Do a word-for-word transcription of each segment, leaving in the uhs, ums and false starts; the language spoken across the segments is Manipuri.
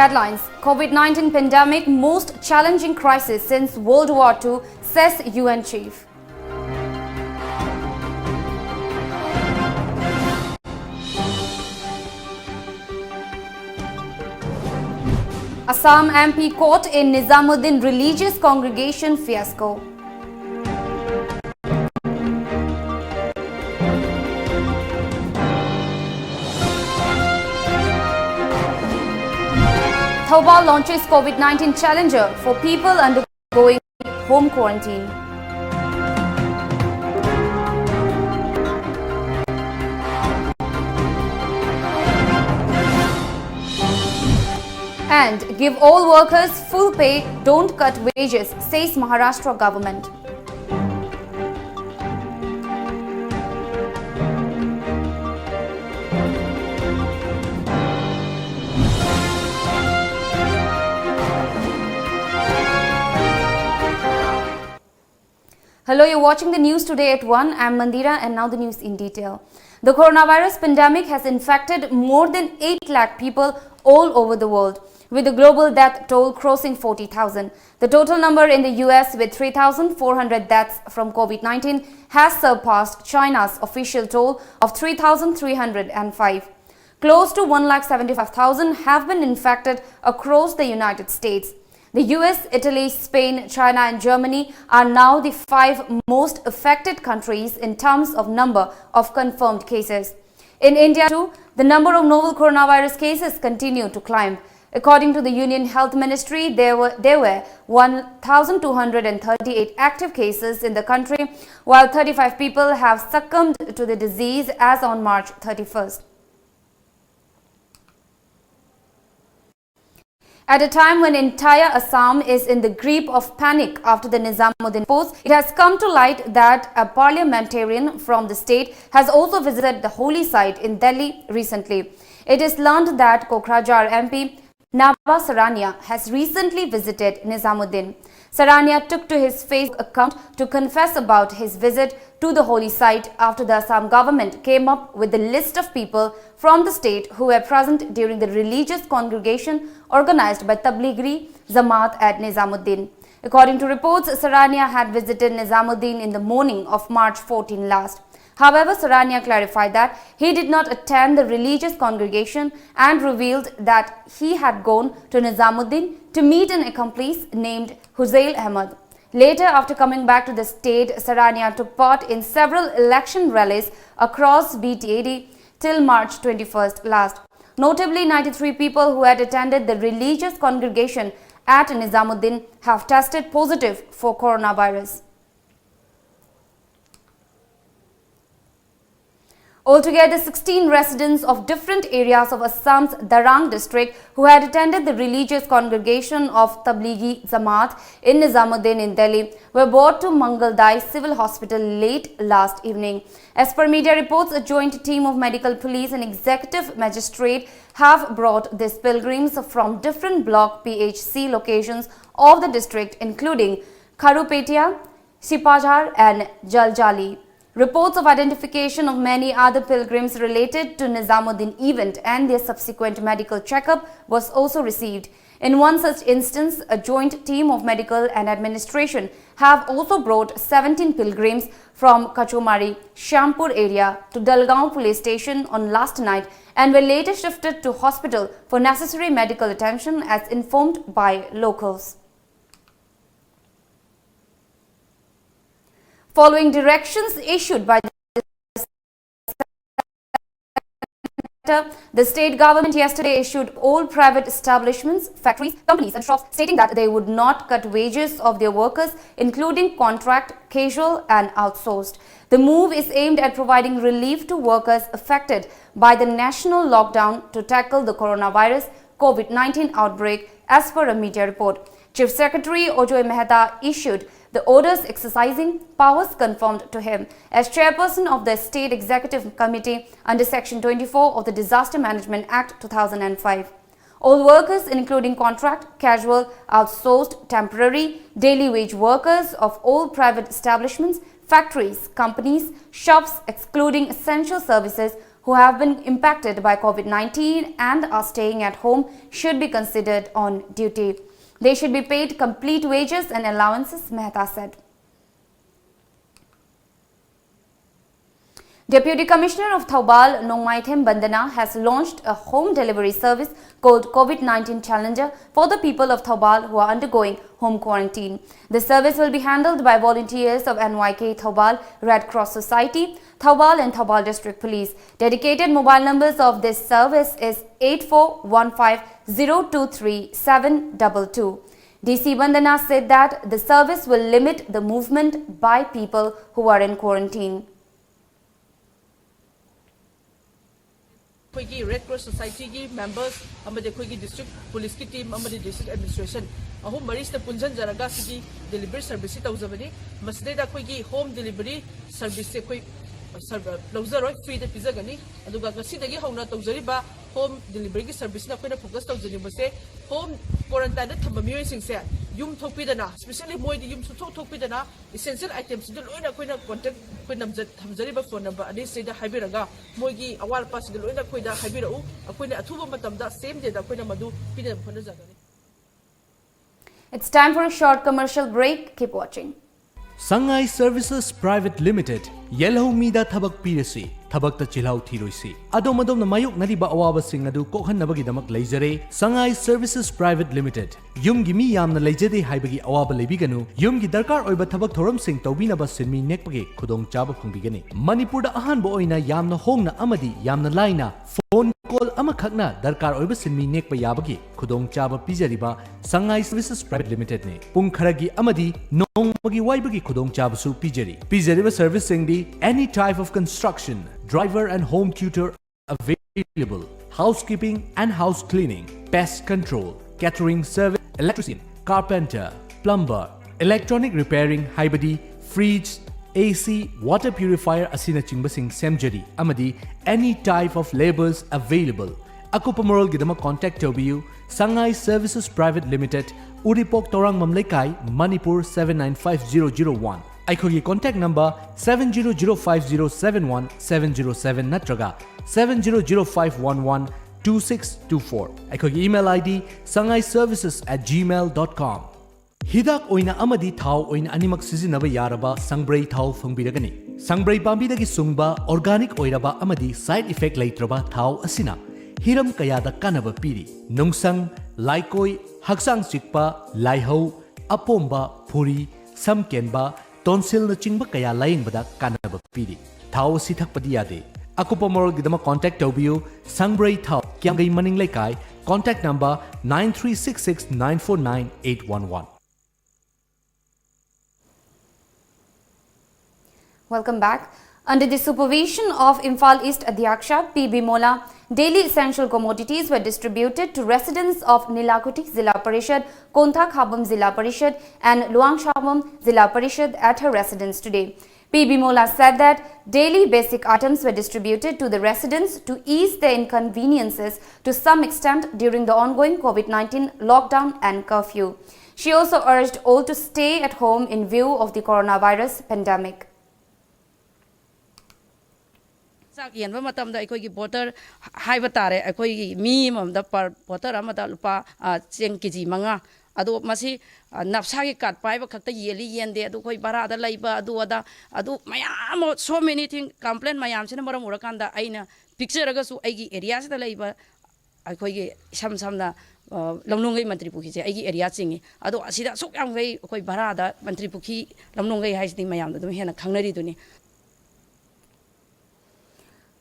Headlines: COVID nineteen pandemic, most challenging crisis since World War two, says U N chief. Assam M P caught in Nizamuddin religious congregation fiasco. Thoubal launches COVID nineteen challenger for people undergoing home quarantine. And give all workers full pay, don't cut wages, says Maharashtra government. Hello, you're watching the news today at one. I'm Mandira, and now the news in detail. The coronavirus pandemic has infected more than eight lakh people all over the world, with the global death toll crossing forty thousand. The total number in the U S, with three thousand four hundred deaths from COVID nineteen, has surpassed China's official toll of three thousand three hundred and five. Close to one lakh seventy-five thousand have been infected across the United States. The U S, Italy, Spain, China, and Germany are now the five most affected countries in terms of number of confirmed cases. In India too, the number of novel coronavirus cases continue to climb. According to the Union Health Ministry, there were, there were one thousand two hundred thirty-eight active cases in the country, while thirty-five people have succumbed to the disease as on March thirty-first. At a time when entire Assam is in the grip of panic after the Nizamuddin post, it has come to light that a parliamentarian from the state has also visited the holy site in Delhi recently. It is learned that Kokrajhar M P Naba Sarania has recently visited Nizamuddin. Sarania took to his Facebook account to confess about his visit to the holy site after the Assam government came up with the list of people from the state who were present during the religious congregation organized by Tablighi Jamaat at Nizamuddin. According to reports, Sarania had visited Nizamuddin in the morning of March fourteen last. However, Sarania clarified that he did not attend the religious congregation and revealed that he had gone to Nizamuddin to meet an accomplice named Huzail Ahmed. Later, after coming back to the state, Sarania took part in several election rallies across B T A D till March twenty-first last. Notably, ninety-three people who had attended the religious congregation at Nizamuddin have tested positive for coronavirus. Altogether, sixteen residents of different areas of Assam's Darrang district who had attended the religious congregation of Tablighi Jamaat in Nizamuddin in Delhi were brought to Mangal Dai Civil Hospital late last evening. As per media reports, a joint team of medical police and executive magistrate have brought these pilgrims from different block P H C locations of the district, including Kharupetia, Sipahjar and Jaljali. Reports of identification of many other pilgrims related to Nizamuddin event and their subsequent medical checkup was also received. In one such instance, a joint team of medical and administration have also brought seventeen pilgrims from Kachomari, Shampur area to Dalgaon police station on last night and were later shifted to hospital for necessary medical attention as informed by locals. Following directions issued by the state government yesterday issued all private establishments, factories, companies and shops stating that they would not cut wages of their workers, including contract, casual and outsourced. The move is aimed at providing relief to workers affected by the national lockdown to tackle the coronavirus COVID nineteen outbreak, as per a media report. Chief Secretary Ajoy Mehta issued the orders exercising powers confirmed to him as chairperson of the State Executive Committee under Section twenty-four of the Disaster Management Act two thousand and five. All workers, including contract, casual, outsourced, temporary, daily wage workers of all private establishments, factories, companies, shops, excluding essential services, who have been impacted by COVID nineteen and are staying at home should be considered on duty. They should be paid complete wages and allowances, Mehta said. Deputy Commissioner of Thoubal, Nongmaithem Bandana, has launched a home delivery service called COVID nineteen Challenger for the people of Thoubal who are undergoing home quarantine. The service will be handled by volunteers of N Y K Thoubal, Red Cross Society, Thoubal and Thoubal District Police. Dedicated mobile numbers of this service is eight four one five zero two three seven double two. D C Bandana said that the service will limit the movement by people who are in quarantine. ꯑꯩꯈꯣꯏꯒꯤ ꯔꯦꯗ ꯀ꯭ꯔꯣꯁ ꯁꯣꯁꯥꯏꯇꯤꯒꯤ ꯃꯦꯝꯕꯔꯁ ꯑꯃꯗꯤ ꯑꯩꯈꯣꯏꯒꯤ ꯗꯤꯁꯇ꯭ꯔꯤꯛ ꯄꯨꯂꯤꯁꯀꯤ ꯇꯤꯝ ꯑꯃꯗꯤ ꯗꯤꯁꯇ꯭ꯔꯤꯛ ꯑꯦꯗꯃꯤꯅꯤꯁꯇ꯭ꯔꯦꯁꯟ ꯑꯍꯨꯝ ꯃꯔꯤꯁꯤꯗ ꯄꯨꯟꯁꯤꯟꯖꯔꯒ ꯁꯤꯒꯤ ꯗꯦꯂꯤꯚꯔꯤ ꯁꯔꯚꯤꯁꯁꯤ ꯇꯧꯖꯕꯅꯤ꯫ ꯃꯁꯤꯗꯩꯗ ꯑꯩꯈꯣꯏꯒꯤ ꯍꯣꯝ ꯗꯦꯂꯤꯚꯔꯤ ꯁꯔꯚꯤꯁꯁꯦ ꯑꯩꯈꯣꯏ ꯁꯔꯚ- ꯂꯧꯖꯔꯣꯏ, ꯐ꯭ꯔꯤꯗ ꯄꯤꯖꯒꯅꯤ꯫ ꯑꯗꯨꯒ ꯉꯁꯤꯗꯒꯤ ꯍꯧꯅ ꯇꯧꯖꯔꯤꯕ ꯍꯣꯝ ꯗꯦꯂꯤꯚꯔꯤꯒꯤ ꯁꯔꯚꯤꯁꯁꯤꯅ ꯑꯩꯈꯣꯏꯅ ꯐꯣꯀꯁ ꯇꯧꯖꯅꯤꯡꯕꯁꯦ ꯍꯣꯝ ꯀ꯭ꯋꯥꯔꯟꯇꯥꯏꯟꯗ ꯊꯝꯕ ꯃꯤꯑꯣꯏꯁꯤꯡꯁꯦ ꯌꯨꯝ ꯊꯣꯛꯄꯤꯗꯅ, ꯁ꯭ꯄꯦꯁꯦꯜꯂꯤ ꯃꯣꯏꯗꯤ ꯌꯨꯝ ꯁꯨꯡꯊꯣꯛ ꯊꯣꯛꯄꯤꯗꯅ ꯏꯁꯦꯟꯁꯤꯌꯦꯜ ꯑꯥꯏꯇꯦꯝꯁꯤꯡꯗꯨ ꯂꯣꯏꯅ ꯑꯩꯈꯣꯏꯅ ꯀꯣꯟꯇꯦꯛ ꯑꯩꯈꯣꯏ ꯅꯝꯖ- ꯊꯝꯖꯔꯤꯕ ꯐꯣꯟ ꯅꯝꯕꯔ ꯑꯅꯤꯁꯤꯗ ꯍꯥꯏꯕꯤꯔꯒ ꯃꯣꯏꯒꯤ ꯑꯋꯥꯠ ꯑꯄꯥꯁꯤꯡꯗꯨ ꯂꯣꯏꯅ ꯑꯩꯈꯣꯏꯗ ꯍꯥꯏꯕꯤꯔꯛꯎ꯫ ꯑꯩꯈꯣꯏꯅ ꯑꯊꯨꯕ ꯃꯇꯝꯗ ꯁꯦꯝ ꯗꯦꯗ ꯑꯩꯈꯣꯏꯅ ꯃꯗꯨ ꯄꯤꯅꯕ ꯍꯣꯠꯅꯖꯒꯅꯤ꯫ It's time for a short commercial break. Keep watching. Sangai services private limited, ꯌꯦꯜꯍꯧ ꯃꯤꯗ ꯊꯕꯛ ꯄꯤꯔꯁꯤ, ꯊꯕꯛꯇ ꯆꯤꯜꯍꯥꯎ ꯊꯤꯔꯣꯏꯁꯤ꯫ ꯑꯗꯣꯝ ꯑꯗꯣꯝꯅ ꯃꯥꯌꯣꯛꯅꯔꯤꯕ ꯑꯋꯥꯕꯁꯤꯡ ꯑꯗꯨ ꯀꯣꯛꯍꯟꯅꯕꯒꯤꯗꯃꯛ ꯂꯩꯖꯔꯦ ꯁꯉꯥꯏ ꯁꯔꯚꯤꯁꯦꯁ ꯄ꯭ꯔꯥꯏꯚꯦꯠ ꯂꯤꯃꯤꯇꯦꯗ꯫ ꯌꯨꯝꯒꯤ ꯃꯤ ꯌꯥꯝꯅ ꯂꯩꯖꯗꯦ ꯍꯥꯏꯕꯒꯤ ꯑꯋꯥꯕ ꯂꯩꯕꯤꯒꯅꯨ꯫ ꯌꯨꯝꯒꯤ ꯗꯔꯀꯥꯔ ꯑꯣꯏꯕ ꯊꯕꯛ ꯊꯧꯔꯝꯁꯤꯡ ꯇꯧꯕꯤꯅꯕ ꯁꯤꯟꯃꯤ ꯅꯦꯛꯄꯒꯤ ꯈꯨꯗꯣꯡꯆꯥꯕ ꯐꯪꯕꯤꯒꯅꯤ꯫ ꯃꯅꯤꯄꯨꯔꯗ ꯑꯍꯥꯟꯕ ꯑꯣꯏꯅ ꯌꯥꯝꯅ ꯍꯣꯡꯅ ꯑꯃꯗꯤ ꯌꯥꯝꯅ ꯂꯥꯏꯅ ꯐꯣꯟ ꯀꯣꯜ ꯑꯃꯈꯛꯅ ꯗꯔꯀꯥꯔ ꯑꯣꯏꯕ ꯁꯤꯟꯃꯤ ꯅꯦꯛꯄ ꯌꯥꯕꯒꯤ ꯈꯨꯗꯣꯡꯆꯥꯕ ꯄꯤꯖꯔꯤꯕ ꯁꯉꯥꯏ ꯁꯔꯚꯤꯁꯦꯁ ꯄ꯭ꯔꯥꯏꯚꯦꯠ ꯂꯤꯃꯤꯇꯦꯗꯅꯤ꯫ ꯄꯨꯡ ꯈꯔꯒꯤ ꯑꯃꯗꯤ ꯅꯣꯡꯃꯒꯤ ꯋꯥꯏꯕꯒꯤ ꯈꯨꯗꯣꯡꯆꯥꯕꯁꯨ ꯄꯤꯖꯔꯤ꯫ ꯄꯤꯖꯔꯤꯕ ꯁꯔꯚꯤꯁꯁꯤꯡꯗꯤ any type of construction, driver and home tutor available, housekeeping and house cleaning, pest control, catering service, electrician, carpenter, plumber, electronic repairing ꯍꯥꯏꯕꯗꯤ fridge, A C, water purifier ꯑꯁꯤꯅꯆꯤꯡꯕꯁꯤꯡ ꯁꯦꯝꯖꯔꯤ ꯑꯃꯗꯤ any type of labours available, ꯑꯀꯨꯞꯄ ꯃꯔꯣꯜꯒꯤꯗꯃꯛ contact ꯇꯧꯕꯤꯌꯨ, Sangai Services Private Limited, ꯎꯔꯤꯄꯣꯛ, ꯇꯧꯔꯥꯡꯕꯝ ꯂꯩꯀꯥꯏ, Manipur seven nine five zero zero one꯫ ꯑꯩꯈꯣꯏꯒꯤ contact number seven zero zero five zero seven one seven zero seven ꯅꯠꯇ꯭ꯔꯒ seven zero zero five one one two six two four꯫ ꯑꯩꯈꯣꯏꯒꯤ email ID sangai services at gmail dot com꯫ ꯍꯤꯗꯥꯛ ꯑꯣꯏꯅ ꯑꯃꯗꯤ ꯊꯥꯎ ꯑꯣꯏꯅ ꯑꯅꯤꯃꯛ ꯁꯤꯖꯤꯟꯅꯕ ꯌꯥꯔꯕ ꯁꯪꯕ꯭ꯔꯩ ꯊꯥꯎ ꯐꯪꯕꯤꯔꯒꯅꯤ꯫ ꯁꯪꯕ꯭ꯔꯩ ꯄꯥꯝꯕꯤꯗꯒꯤ ꯁꯨꯡꯕ organic ꯑꯣꯏꯔꯕ ꯑꯃꯗꯤ side effect ꯂꯩꯇ꯭ꯔꯕ ꯊꯥꯎ ꯑꯁꯤꯅ ꯍꯤꯔꯝ ꯀꯌꯥꯗ ꯀꯥꯟꯅꯕ ꯄꯤꯔꯤ꯫ ꯅꯨꯡꯁꯪ, ꯂꯥꯏꯀꯣꯏ, ꯍꯛꯆꯥꯡ ꯆꯤꯛꯄ, ꯂꯥꯏꯍꯧ, ꯑꯄꯣꯝꯕ, ꯐꯨꯔꯤ, ꯁꯝ ꯀꯦꯟꯕ, tonsilꯅꯆꯤꯡꯕ ꯀꯌꯥ ꯂꯥꯌꯦꯡꯕꯗ ꯀꯥꯟꯅꯕ ꯄꯤꯔꯤ꯫ ꯊꯥꯎ ꯑꯁꯤ ꯊꯛꯄꯗꯤ ꯌꯥꯗꯦ꯫ ꯑꯀꯨꯞꯄ ꯃꯔꯣꯜꯒꯤꯗꯃꯛ contact ꯇꯧꯕꯤꯌꯨ, ꯁꯪꯕ꯭ꯔꯩ ꯊꯥꯎ, ꯀꯤꯌꯥꯝꯒꯩ ꯃꯅꯤꯡ ꯂꯩꯀꯥꯏ, contact number nine three six six nine four nine eight one one꯫ Welcome back. Under the supervision of Imphal East Adhyaksha P Bimola, daily essential commodities were distributed to residents of Nilakuthi Zilla Parishad, Kontha Khabam Zilla Parishad, and Luang Shabam Zilla Parishad at her residence today. P Bimola said that daily basic items were distributed to the residents to ease their inconveniences to some extent during the ongoing COVID nineteen lockdown and curfew. She also urged all to stay at home in view of the coronavirus pandemic. ꯆꯥꯛ ꯌꯦꯟꯕ ꯃꯇꯝꯗ ꯑꯩꯈꯣꯏꯒꯤ ꯕꯣꯇꯔ ꯍꯥꯏꯕ ꯇꯥꯔꯦ, ꯑꯩꯈꯣꯏꯒꯤ ꯃꯤ ꯑꯃꯃꯝꯗ per ꯕꯣꯇꯔ ꯑꯃꯗ ꯂꯨꯄꯥ, ꯑ, ꯆꯦꯡ ꯀꯦ ꯖꯤ ꯃꯉꯥ꯫ ꯑꯗꯣ ꯃꯁꯤ, ꯑ, ꯅꯞꯁꯥꯒꯤ ꯀꯥꯔꯗ ꯄꯥꯏꯕ ꯈꯛꯇ ꯌꯦꯜꯂꯤ ꯌꯦꯟꯗꯦ, ꯑꯗꯨ ꯑꯩꯈꯣꯏ ꯚꯔꯥꯗ ꯂꯩꯕ ꯑꯗꯨ ꯑꯗꯥ ꯑꯗꯨ ꯃꯌꯥꯝ ꯑꯃ, so many thing, complain ꯃꯌꯥꯝꯁꯤꯅ ꯃꯔꯝ ꯑꯣꯏꯔꯀꯥꯟꯗ ꯑꯩꯅ ꯄꯤꯛꯆꯔꯒꯁꯨ ꯑꯩꯒꯤ ꯑꯦꯔꯤꯌꯥꯁꯤꯗ ꯂꯩꯕ ꯑꯩꯈꯣꯏꯒꯤ ꯏꯁꯝ ꯁꯝꯅ, ꯑ, ꯂꯝꯂꯣꯡꯒꯩ ꯃꯟꯇ꯭ꯔꯤ ꯄꯨꯈ꯭ꯔꯤꯁꯦ ꯑꯩꯒꯤ ꯑꯦꯔꯤꯌꯥ ꯆꯤꯡꯉꯤ꯫ ꯑꯗꯣ ꯑꯁꯤꯗ ꯑꯁꯨꯛ ꯌꯥꯝꯈꯩ ꯑꯩꯈꯣꯏ ꯚꯔꯥꯗ ꯃꯟꯇ꯭ꯔꯤ ꯄꯨꯈ꯭ꯔꯤ ꯂꯝꯂꯣꯡꯒꯩ ꯍꯥꯏꯁꯤꯗꯤ ꯃꯌꯥꯝꯅ ꯑꯗꯨꯝ ꯍꯦꯟꯅ ꯈꯪꯅꯔꯤꯗꯨꯅꯤ꯫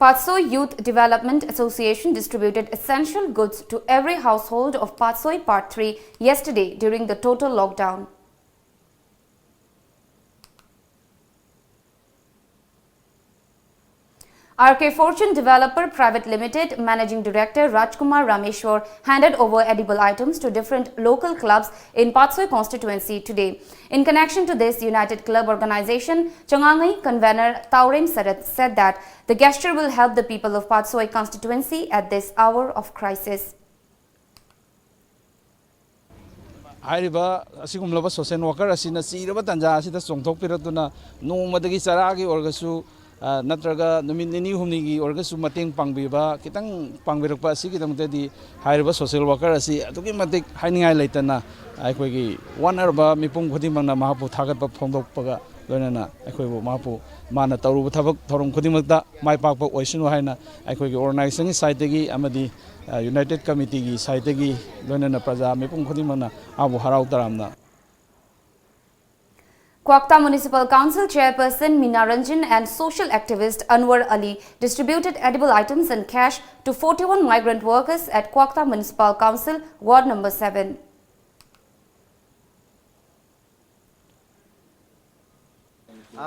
Patsoi Youth Development Association distributed essential goods to every household of Patsoi Part three yesterday during the total lockdown. R K Fortune Developer Private Limited Managing Director Rajkumar Rameshwar handed over edible items to different local clubs in Patsoi constituency today. In connection to this, United Club Organization Changangai convener Taurem Sarat said that the gesture will help the people of Patsoi constituency at this hour of crisis. ꯍꯥꯏꯔꯤꯕ ꯑꯁꯤꯒꯨꯝꯂꯕ social worker ꯑꯁꯤꯅ ꯆꯤꯔꯕ ꯇꯥꯟꯖꯥ ꯑꯁꯤꯗ ꯆꯣꯡꯊꯣꯛꯄꯤꯔꯛꯇꯨꯅ ꯅꯣꯡꯃꯗꯒꯤ ꯆꯔꯥꯒꯤ ꯑꯣꯏꯔꯒꯁꯨ, ꯑ, ꯅꯠꯇ꯭ꯔꯒ ꯅꯨꯃꯤꯠ ꯅꯤꯅꯤ ꯍꯨꯝꯅꯤꯒꯤ ꯑꯣꯏꯔꯒꯁꯨ ꯃꯇꯦꯡ ꯄꯥꯡꯕꯤꯕ, ꯈꯤꯇꯪ ꯄꯥꯡꯕꯤꯔꯛꯄ ꯑꯁꯤꯒꯤꯗꯃꯛꯇꯗꯤ ꯍꯥꯏꯔꯤꯕ social worker ꯑꯁꯤ ꯑꯗꯨꯛꯀꯤ ꯃꯇꯤꯛ ꯍꯥꯏꯅꯤꯡꯉꯥꯏ ꯂꯩꯇꯅ ꯑꯩꯈꯣꯏꯒꯤ ꯋꯥꯅꯔꯕ ꯃꯤꯄꯨꯝ ꯈꯨꯗꯤꯡꯃꯛꯅ ꯃꯍꯥꯛꯄꯨ ꯊꯥꯒꯠꯄ ꯐꯣꯡꯗꯣꯛꯄꯒ ꯂꯣꯏꯅꯅ ꯑꯩꯈꯣꯏꯕꯨ ꯃꯍꯥꯛꯄꯨ ꯃꯥꯅ ꯇꯧꯔꯨꯕ ꯊꯕꯛ ꯊꯧꯔꯝ ꯈꯨꯗꯤꯡꯃꯛꯇ ꯃꯥꯏ ꯄꯥꯛꯄ ꯑꯣꯏꯁꯅꯨ ꯍꯥꯏꯅ ꯑꯩꯈꯣꯏꯒꯤ organizationꯒꯤ sideꯇꯒꯤ ꯑꯃꯗꯤ, ꯑ, United Committeeꯒꯤ sideꯇꯒꯤ ꯂꯣꯏꯅꯅ ꯄ꯭ꯔꯖꯥ ꯃꯤꯄꯨꯝ ꯈꯨꯗꯤꯡꯃꯛꯅ ꯃꯍꯥꯛꯄꯨ ꯍꯔꯥꯎ ꯇꯔꯥꯝꯅ Kwakta Municipal Council Chairperson Meena Ranjan and social activist Anwar Ali distributed edible items and cash to forty-one migrant workers at Kwakta Municipal Council, Ward number seven.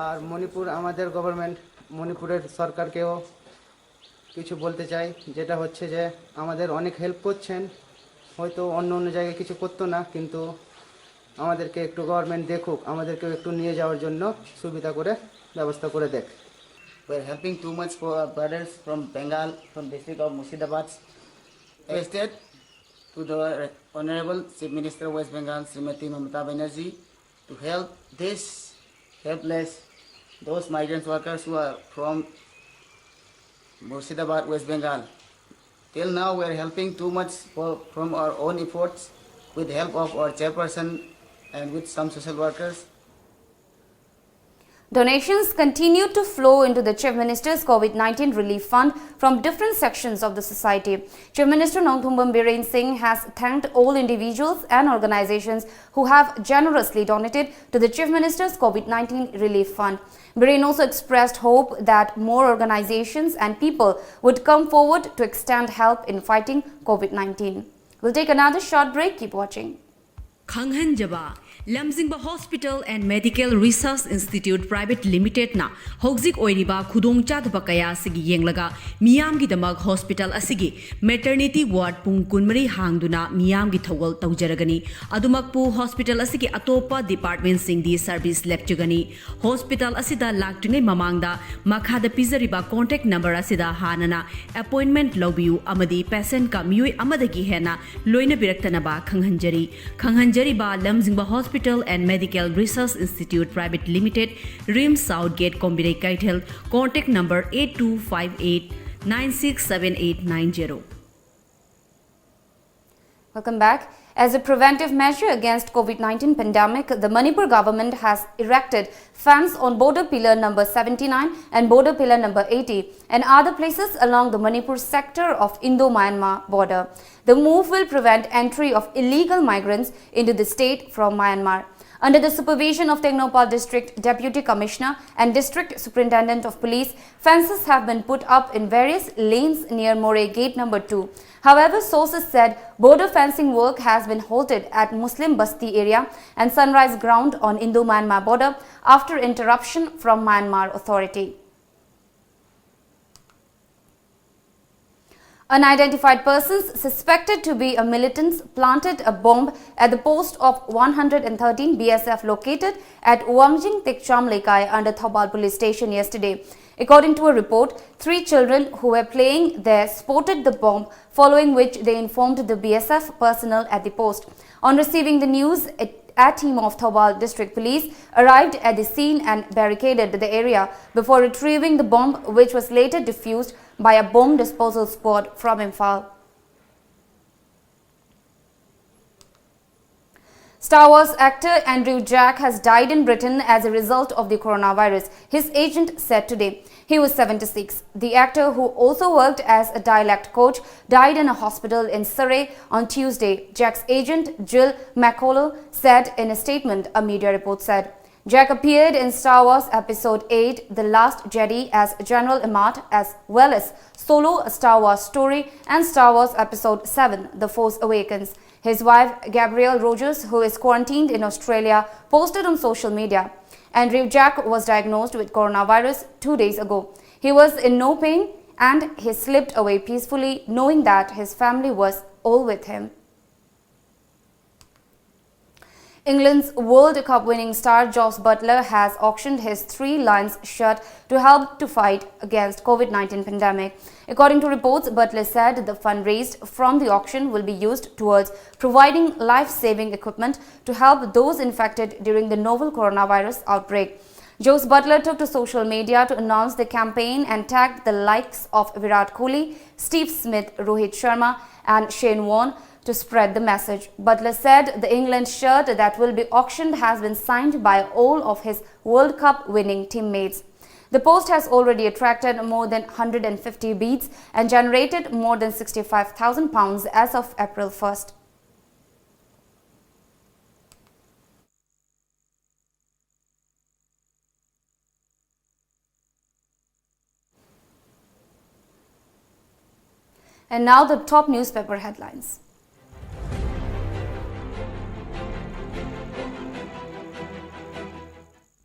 আর মণিপুর আমাদের গভর্নমেন্ট, মণিপুরের সরকারকেও কিছু বলতে চাই, যেটা হচ্ছে যে আমাদের অনেক হেল্প করছেন। হয়তো অন্য অন্য জায়গায় কিছু করতো না, কিন্তু আমাদেরকে একটু গভর্নমেন্ট দেখুক, আমাদেরকেও একটু নিয়ে যাওয়ার জন্য সুবিধা করে ব্যবস্থা করে দেখ। We're helping too much for our brothers from Bengal, from district of Murshidabad. Requested to the Honorable Chief Minister of West Bengal, Srimati Mamata Banerjee, to help this helpless, those migrant workers who are from Murshidabad, West Bengal. Till now, we are helping too much for, from our own efforts, with help of our chairperson and with some social workers. Donations continue to flow into the Chief Minister's COVID nineteen Relief Fund from different sections of the society. Chief Minister Nongthombam Biren Singh has thanked all individuals and organizations who have generously donated to the Chief Minister's COVID nineteen Relief Fund. Biren also expressed hope that more organizations and people would come forward to extend help in fighting COVID nineteen. We'll take another short break. Keep watching. ꯈꯪꯍꯟꯖꯕ ꯂꯝꯖꯤꯡꯕ Hospital and Medical Research Institute Private Limited ꯅ ꯍꯧꯖꯤꯛ ꯑꯣꯏꯔꯤꯕ ꯈꯨꯗꯣꯡꯆꯥꯗꯕ ꯀꯌꯥ ꯑꯁꯤꯒꯤ ꯌꯦꯡꯂꯒ ꯃꯤꯌꯥꯝꯒꯤꯗꯃꯛ hospital ꯑꯁꯤꯒꯤ maternity ward ꯄꯨꯡ ꯀꯨꯟꯃꯔꯤ ꯍꯥꯡꯗꯨꯅ ꯃꯤꯌꯥꯝꯒꯤ ꯊꯧꯒꯜ ꯇꯧꯖꯔꯒꯅꯤ꯫ ꯑꯗꯨꯃꯛꯄꯨ hospital ꯑꯁꯤꯒꯤ ꯑꯇꯣꯞꯄ department ꯁꯤꯡꯗꯤ service ꯂꯦꯞꯆꯒꯅꯤ꯫ Hospital ꯑꯁꯤꯗ ꯂꯥꯛꯇ꯭ꯔꯤꯉꯩ ꯃꯃꯥꯡꯗ ꯃꯈꯥꯗ ꯄꯤꯖꯔꯤꯕ contact number ꯑꯁꯤꯗ ꯍꯥꯟꯅꯅ appointment ꯂꯧꯕꯤꯌꯨ ꯑꯃꯗꯤ patient ꯀ ꯃꯤꯑꯣꯏ ꯑꯃꯗꯒꯤ ꯍꯦꯟꯅ ꯂꯣꯏꯅꯕꯤꯔꯛꯇꯅꯕ ꯈꯪꯍꯟꯖꯔꯤ꯫ ꯈꯪꯍꯟꯖꯔꯤꯕ ꯂꯝꯖꯤꯡꯕ Hospital and Medical Research Institute Private Limited, RIMS South Gate, ꯀꯣꯝꯕꯤꯔꯩ ꯀꯩꯊꯦꯜ, contact number eight two five eight nine six seven eight nine zero. Welcome back. As a preventive measure against COVID nineteen pandemic, the Manipur government has erected fence on border pillar number seventy-nine and border pillar number eighty and other places along the Manipur sector of Indo-Myanmar border. The move will prevent entry of illegal migrants into the state from Myanmar. Under the supervision of Tengnoupal District Deputy Commissioner and District Superintendent of Police, fences have been put up in various lanes near Moreh Gate number two. However, sources said border fencing work has been halted at Muslim Basti area and Sunrise Ground on Indo-Myanmar border after interruption from Myanmar authority. Unidentified persons suspected to be a militants planted a bomb at the post of one hundred and thirteen B S F located at Wangjing Tekcham Lekai under Thoubal Police Station yesterday. According to a report, three children who were playing there spotted the bomb, following which they informed the B S F personnel at the post. On receiving the news, a a team of Thoubal District Police arrived at the scene and barricaded the area before retrieving the bomb, which was later defused by a bomb disposal squad from Imphal. Star Wars actor Andrew Jack has died in Britain as a result of the coronavirus, his agent said today. He was seventy-six. The actor, who also worked as a dialect coach, died in a hospital in Surrey on Tuesday, Jack's agent Jill McCullough said in a statement, a media report said. Jack appeared in Star Wars Episode eight, The Last Jedi as General Imat, as well as Solo, A Star Wars Story, and Star Wars Episode seven, The Force Awakens. His wife, Gabrielle Rogers, who is quarantined in Australia, posted on social media, "Andrew Jack was diagnosed with coronavirus two days ago. He was in no pain and he slipped away peacefully, knowing that his family was all with him." England's World Cup winning star Jos Buttler has auctioned his Three Lions shirt to help to fight against COVID nineteen pandemic. According to reports, Buttler said the fund raised from the auction will be used towards providing life-saving equipment to help those infected during the novel coronavirus outbreak. Jos Buttler took to social media to announce the campaign and tagged the likes of Virat Kohli, Steve Smith, Rohit Sharma, and Shane Warne to spread the message. Buttler said the England shirt that will be auctioned has been signed by all of his World Cup winning teammates. The post has already attracted more than one hundred fifty bids and generated more than sixty-five thousand pounds as of April first. And now the top newspaper headlines.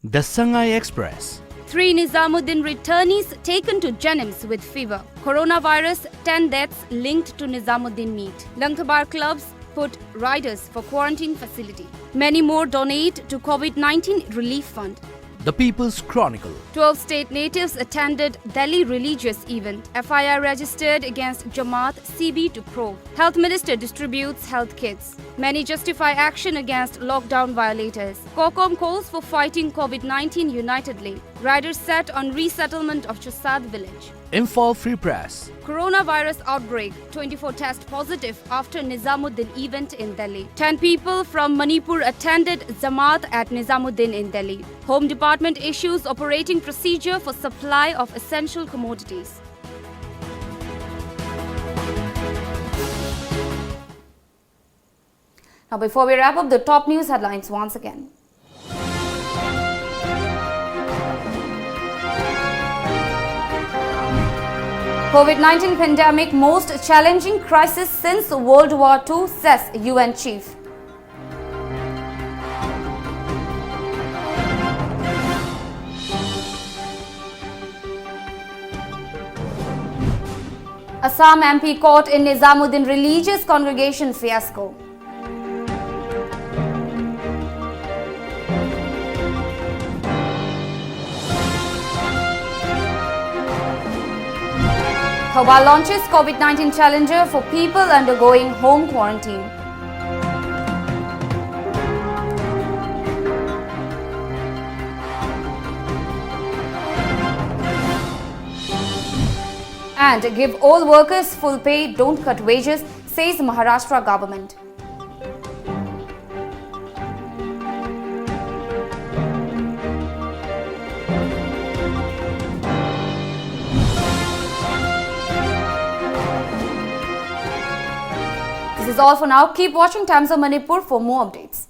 The Sangai Express. Three Nizamuddin returnees taken to JNIMS with fever. Coronavirus, ten deaths linked to Nizamuddin meet. Langthabar clubs put riders for quarantine facility. Many more donate to COVID nineteen relief fund. The People's Chronicle. Twelve state natives attended Delhi religious event. F I R registered against Jamaat, C B to probe. Health Minister distributes health kits. Many justify action against lockdown violators. COCOM calls for fighting COVID nineteen unitedly. Riders set on resettlement of Chasad village. Imphal Free Press. Coronavirus outbreak, twenty-four test positive after Nizamuddin event in Delhi. Ten people from Manipur attended Jamaat at Nizamuddin in Delhi. Home Department issues operating procedure for supply of essential commodities. Now, before we wrap up, the top news headlines once again. COVID nineteen pandemic most challenging crisis since World War Two, says U N chief. Assam M P caught in Nizamuddin religious congregation fiasco. Thoubal launches COVID nineteen challenger for people undergoing home quarantine. And give all workers full pay, don't cut wages, says Maharashtra government. This is all for now. Keep watching Times of Manipur for more updates.